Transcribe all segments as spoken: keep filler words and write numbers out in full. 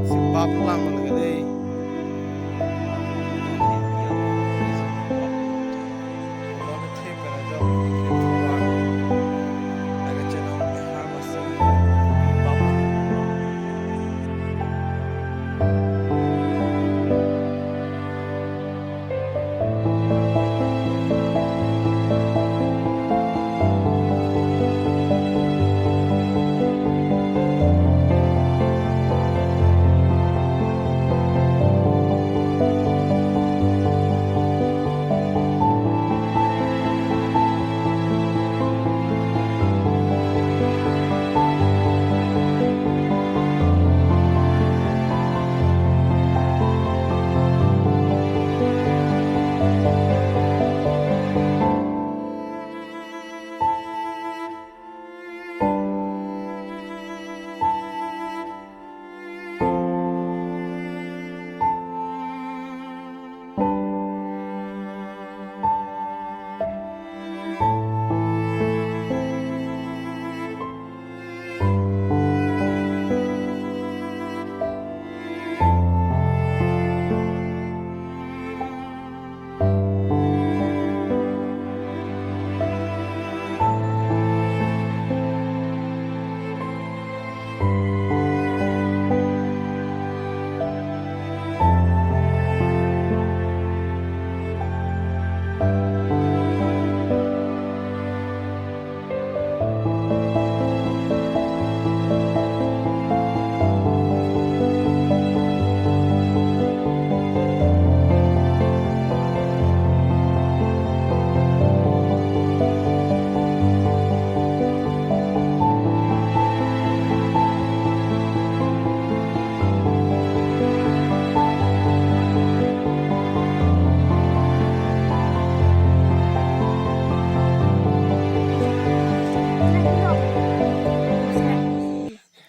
Bap lam lagi dei.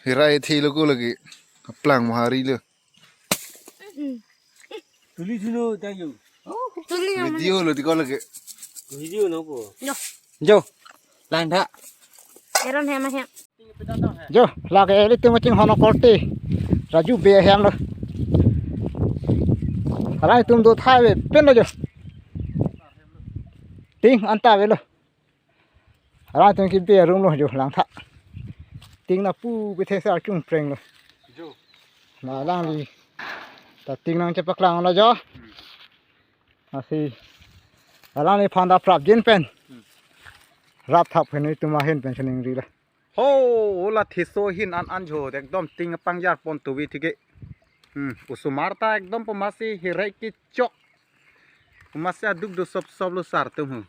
Hirai thi lo ko lagi. Aplang mahari lo. Tuli thulo ta yo. Tuli nang. Video lo di ko lagi. Video no ko. Yo. Jo. Lang tha. Eron hem hem. Jo, lake ilitum kachinghon korte. Raju Bey ahem lo. Alangtum do thai ave pen lo jo. Ting anta avelo. Alangtum kibe arum lo jo lang tha. Ting na pu kethe sar chung preng lo. Jo. Na alangli ta ting nangchepaklang lo jo. Lasi alangliphan ta prapjin pen. Hmm. Rap thap pen itum ahin pen chiningri lo. Ho, ola thiso hin an an jo, ekdom ting apangjar pon tuvi thike. Hmm, osomar ta ekdom pamasi hirai kechok. Pamasi aduk do sop sop lo sar tum hu.